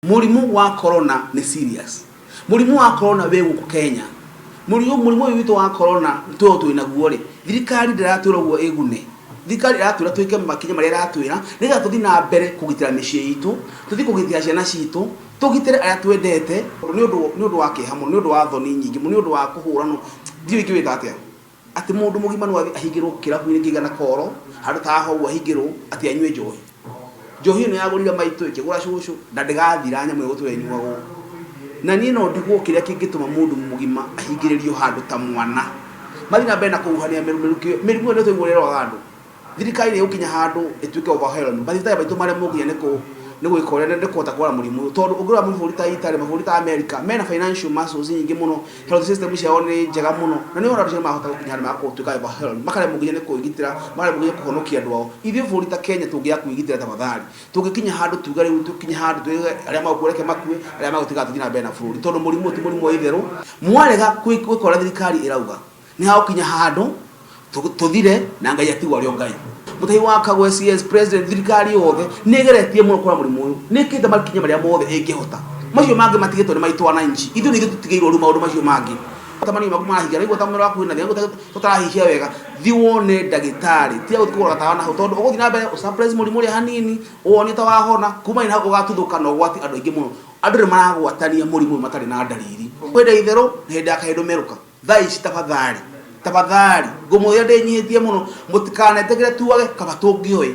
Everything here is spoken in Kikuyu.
Mũrimũ wa corona nĩ serious. Mũrimũ wa corona wĩ gũkũ Kenya. Mũrimũ mũrimũ ũyũ witũ wa corona twĩho twĩ naguo rĩ, thirikari ndĩratwĩra ũguo ĩgune. Thirikari ĩratwĩra twĩke makinya marĩa ĩratwĩra nĩgetha tũthiĩ na mbere kũgitĩra mĩciĩ itũ, tũthiĩ kũgitĩra ciana citũ, tũgitĩre arĩa twendete. Nĩ ũndũ nĩ ũndũ wa kĩeha mũno, nĩ ũndũ wa thoni nyingĩ mũno, nĩ ũndũ wa kũhũranwo, ndiũĩ ingĩwĩta atĩa. Atĩ mũndũ mũgima no athiĩ ahingĩrwo kĩrabu-inĩ kĩigana koro, handũ ta haha ũguo ahingĩrwo atĩ anyue njohi. Njohi ĩno yagũrire maitũ ĩkĩgũra cũcũ na ndĩgathira nyamũ ĩyo ĩgũtũra ĩnyuagwo. Na niĩ no ndigwo kĩrĩa kĩngĩtũma mũndũ mũgima ahingĩrĩrio handũ ta mwana. Mathiĩ na mbere na kũhuhania mĩrukĩ, mĩrimũ ĩyo nĩ twaigua ũrĩa ĩroraga andũ. Thirikari nĩ ĩgũkinya handũ ĩtuĩke overwhelmed. Mathibitarĩ maitũ maremwo nginya nĩ kũ nĩ gwĩka ũrĩa nĩ kũhota kũrora mũrimũ ũyũ. Tondũ ũngĩrora mabũrũri ta Italy, mabũrũri ta America, mena financial muscles nyingĩ mũno, health system ciao nĩ njega mũno, na nĩ ũrona andũ acio nĩ marahota gũkinya handũ magatuĩka overwhelmed, makaremwo nginya nĩ kwĩgitĩra, makaremwo nginya kũhonokia andũ ao. Ithuĩ bũrũri ta Kenya tũngĩaga kwĩgitĩra tafadhali, tũngĩkinya handũ tuge rĩu tũkinye handũ tuge arĩa magũkua reke makue, arĩa magũtigara tũthiĩ na mbere na bũrũri. Tondũ mũrimũ ũyũ ti mũrimũ wa itherũ. Mwarega gwĩka ũrĩa thirikari ĩrauga, Nĩ hagũkinya handũ tũthire na Ngai atigwo arĩ o Ngai. Mũtahi wa Kagwe CS President thirikari yothe nĩ ĩgeretie mũno kũra mũrimũ ũyũ. Nĩ ĩkĩte makinya marĩa mothe ĩngĩhota. Macio mangĩ matigĩtwo nĩ maitũ wananchi. Ithuĩ nĩ ithuĩ tũtigĩirwo rĩu maũndũ macio mangĩ. Ta maniũrũ maku marahinga, ũraigua ta mwĩrĩ waku wĩna thĩna, ũraigua ta ũtarahihia wega, thiĩ wone ndagĩtarĩ. Tiga gũthiĩ kũgũra gatawa nahau tondũ ũgũthiĩ na mbere ũ suppress mũrimũ ũrĩa hanini, ũwone ta wahona, kumania na hau ũgatuthũka na ũgwatie andũ aingĩ mũno. Andũ nĩ maragwatania mũrimũ ũyũ matarĩ na ndariri. Kwĩ hĩndĩ ya itherũ na hĩndĩ ya kahĩndũ merũka. Thaa ici tafadhali, tafadhali, ngũmwĩra ndĩnyihĩtie mũno, mũtikanetĩkĩre tuage kaba tũngĩoĩ.